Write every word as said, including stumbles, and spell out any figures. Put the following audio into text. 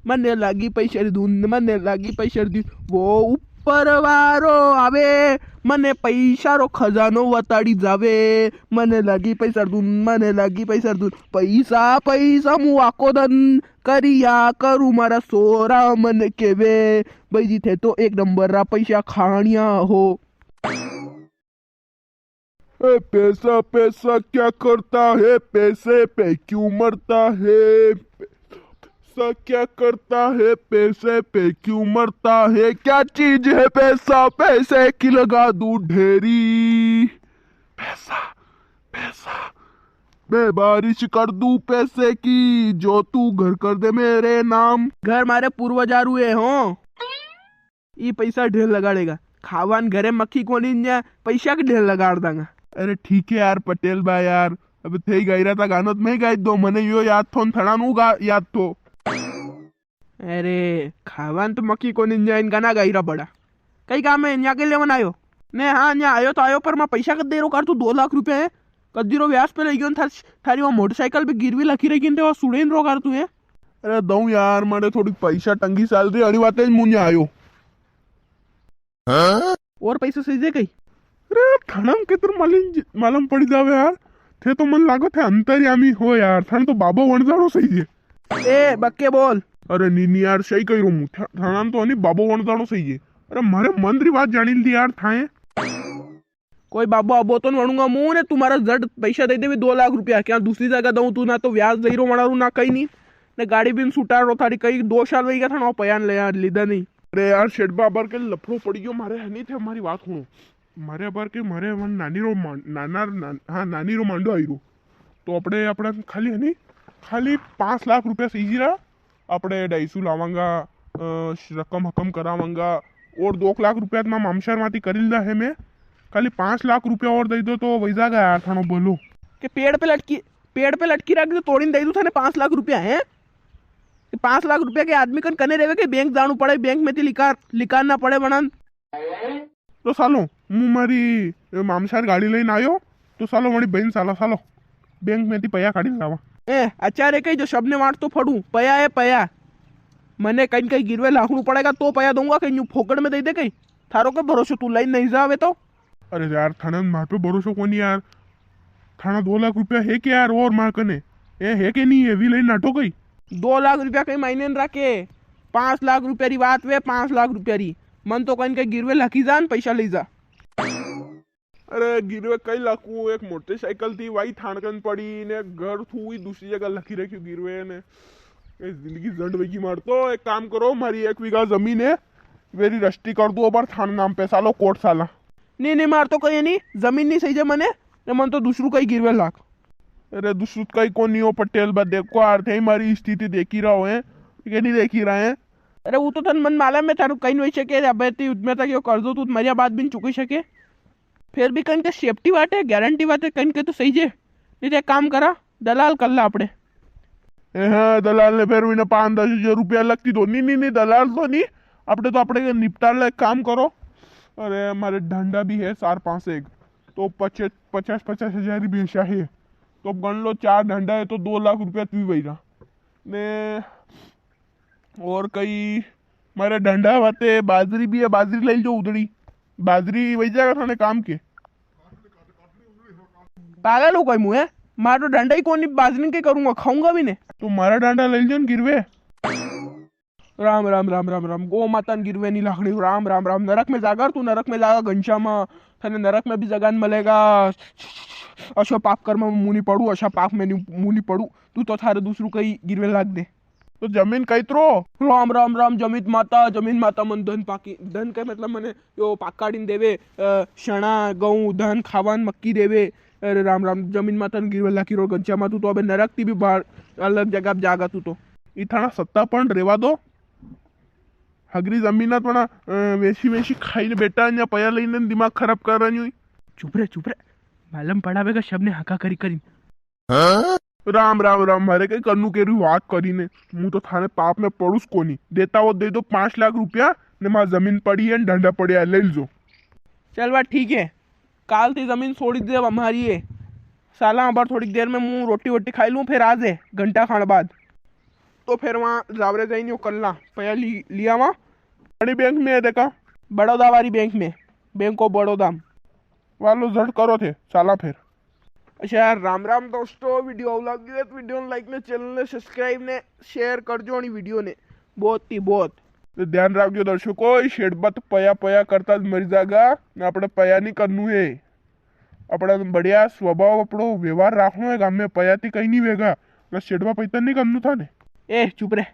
मने लागी पैसा री धुन, मने लागी पैसा री धुन। वो ऊपर वारो आवे, मने पैसा रो खजानो वताड़ी जावे। मने लागी पैसा री धुन, मने लागी पैसा री धुन। पैसा, पैसा मु आको दन करिया करू, मारा सोरा मने केवे, भाई जी थे तो एक नंबर रा पैसा खानिया हो। ए, पैसा, पैसा क्या करता है, पैसे पे क्यों मरता है? पैसा क्या करता है, पैसे पे क्यों मरता है? क्या चीज है पैसा, पैसे की लगा दूं ढेरी। पैसा, पैसा, मैं बारिश कर दूं पैसे की, जो तू घर कर दे मेरे नाम। घर मारे पूर्वजा रू है हो। ई पैसा ढेर लगाड़ेगा। खावान घरे मक्की कोनी न्या, पैसा के ढेर लगाड़ दांगा। अरे ठीक है यार पटेल बा यार, अब थे ही गाई रहा था गानो तो मैं ही गाई दो, मने यो याद थो न थड़ा नु गा-, याद थो। अरे खावान तो मक्की कोनी न्या, इन गाना गाई रहा बड़ा। कई काम है, न्या के लेवन आयो? ने हाँ, न्या आयो तो आयो, पर मैं पैसा कद दे रो कर तू, दो लाख रुपया है। कदी रो ब्याज पे लई गयो न थार-, थारी वो मोटरसाइकिल पे गिरवी लखी रही गिनते वो सुड़ेन रो कर तू है। अरे दऊं यार, मारे थोड़ी पैसा तंगी चाल रही, अणी वाते ज मुं न्या आयो। और पैसा सही जे कई? अरे थाना में कितर मालूम, मालूम पड़ी जावे यार। थे तो मन लागो थे अंतर्यामी हो यार, थाने तो बाबो वण जाणो सही जे। ए बक्के बोल। अरे नी नी यार, सही कही रो मु, था-, थाना में तो अनी बाबो वण जाणो सही जे। अरे मारे मन री बात जानी ली यार थाए। कोई बाबो आबो तो नी वणूंगा मु ने, तू मारा जट पैसा दे देवे दो लाख रुपया, क्या दूसरी जगह दऊं? तू ना तो ब्याज दई रो वणा रू, ना कई नी, ने गाड़ी भी नी सुटार रो थारी, कई दो साल वई गया था ना, पया ने ले यार, लीधा नी। अरे यार, सेठ बाबर के लफड़ो पड़ी गयो मारे, है नी थे हमारी बात सुनो। मारे अबार के मारे वन नानी रो मान-, नाना, नान-, हाँ, नानी रो मांडो आई रो। तो अपने, अपना खाली है नी, खाली पाँच लाख रुपया सही जी रहा। आपणे ढाई सौ लावांगा, अ, रकम हकम करावांगा, और दो लाख रुपया तो मामशार माती करी लीधा है मैं। खाली पाँच लाख रुपया और दई दो तो वई जागा यार थानो भलो। के पेड़ पे लटकी, पेड़ पे लटकी रख दे, तोड़ीन दई दूं थाने पाँच लाख रुपया है। के पाँच लाख रुपया के आदमी कन कने रेवे के बैंक जाणू पड़े, बैंक में ती लिकार, लिकारना पड़े वणन। तो सालो, मु मारी, ए, मामसार गाड़ी लेने आयो, तो सालो, वणी बहन साला, सालो, बैंक में ती पया काढ़ी लावा। ए, अचारे कई जो सबने वाट तो फड़ू, पया है पया। मने कई कई गिरवे लाखणू पड़ेगा तो पया दूंगा, कई यूं फोकट में दे दे कई। थारो के भरोसो, तू लाइन नहीं जावे तो। अरे यार, थाने मार पे भरोसो कोनी यार। थाना दो लाख रुपया है के यार और मार कने? ए, है के नी है? वी लेने नाटो कई। दो लाख रुपया कई मायने न राखे। पाँच लाख रुपया री बात वे, पाँच लाख रुपया री। मन तो कई के गिरवे लाखी जान, पैसा ले जा। अरे गिरवे कई लाखू, एक मोटरसाइकिल थी, वाई थाणकन पड़ी ने, घर थू ही दूसरी जगह लखी रखी गिरवे ने। ए जिंदगी जंड वेगी मार तो। एक काम करो, मारी एक बीघा जमीन है, वेरी रजिस्ट्री कर दो अबार थाण नाम पे, सालो कोट साला। नी, नी, मार तो कई नी, जमीन नी सही जे मने, ने मन तो दूसरू कई गिरवे लाख। अरे दूसरू कई कोनी हो पटेल बा, देखो यार, थे मारी स्थिति देखी रहो है, के नी देखी रहा है? अरे वो तो तन मन मालूम है, थारू कई नी वई सके, अबे ती उतमे तक यो कर्जो तू मरिया बाद भी नी चुकी सके। फिर भी कई के सेफ्टी वाटे, गारंटी वाटे, कई के तो सही जे। नी तो एक काम करा, दलाल कर ला आपणे। ए हाँ, दलाल ने फिर भी ना पाँच दस हजार रुपया लगती तो नी, नी, नी, दलाल तो नी, आपणे तो आपणे के निपटार ला एक काम करो। अरे, मारे ढांडा भी है चार पांच एक, तो पचे-, पचास, पचास हजार ही बेचा है, तो अब गण लो चार ढांडा है तो दो लाख रुपया तू ही वई रहा। ने और कई मारे ढांडा वाते बाजरी भी है, बाजरी ले लीजो उधड़ी। बाजरी वई जाएगा थाने काम के। पागल हो कोई मुँह है? मारे तो ढांडा ही कोनी, बाजरी के करूंगा, खाऊंगा भी नी। तो मारा ढांडा ले लीजो न गिरवे। राम, राम, राम, राम, राम। गौ माता न गिरवे नी लाखणी। राम, राम, राम। नरक में जागा तू, नरक में जागा घनश्यामा। थाने नरक में भी जगह नी मलेगा। अशो पाप कर्म में मुँह नी पड़ू, अशा पाप में नी, मुँह नी पड़ू। तू तो थारे दूसरू कई गिरवे लाख दे। तो जमीन कई तरो? राम, राम, राम, जमीन माता, जमीन माता मन धन पाकी, धन के मतलब मने यो पाकाड़ीन देवे, अ, चणा, गऊं, धान खावान मक्की देवे। अरे राम, राम, जमीन माता ने गिरवे लाखी रो घनश्यामा, तू तो अबे नरक थी भी बाहर अलग जगह पे जागा तू तो। ई थाना सत्ता पण रेवा दो। हगरी जमीन ना थोड़ा, अ, वेसी वेसी खाई ने बेटा, या पया लई ने दिमाग खराब कर रहा न्यू। चुप रे, चुप रे। मालूम पड़ावेगा शब ने हाका करी करी। राम, राम, राम, मारे कई करनू केरी बात करी ने। मु तो थाने पाप में पड़ूस कोनी। देता हो दे दो पाँच लाख रुपया, ने मार जमीन पड़ी है, ढांडा पड़े है, ले लीजो। चल बात ठीक है, काल थी जमीन छोड़ी दे, अब हमारी है। साला, अबार थोड़ी देर में मु रोटी वोटी खाई लूँ, फिर आ जे घंटा खान बाद। तो फिर वहाँ जावरे जाइन यो कर ला, पया ली, लिया वहाँ। बड़ी बैंक में है देखा, बड़ौदा वाली बैंक में, बैंक ऑफ बड़ौदा में। वालो झट करो थे, चाला फिर। अच्छा यार, राम राम दोस्तों, वीडियो आऊ लाग्यो है तो वीडियो ने लाइक ने, चैनल ने सब्सक्राइब ने शेयर कर जो अणी वीडियो ने, बहुत ही बहुत। तो ध्यान राखजो दर्शकों, ई सेठ बा तो पया पया करता ज मरी जागा, ने अपने पया नी करनू है। अपना बढ़िया स्वभाव, अपनो व्यवहार राखनो है, गाम में पया ती कई नी वेगा, ने सेठ बा पई ती नी करनू था ने। ए चुप रे,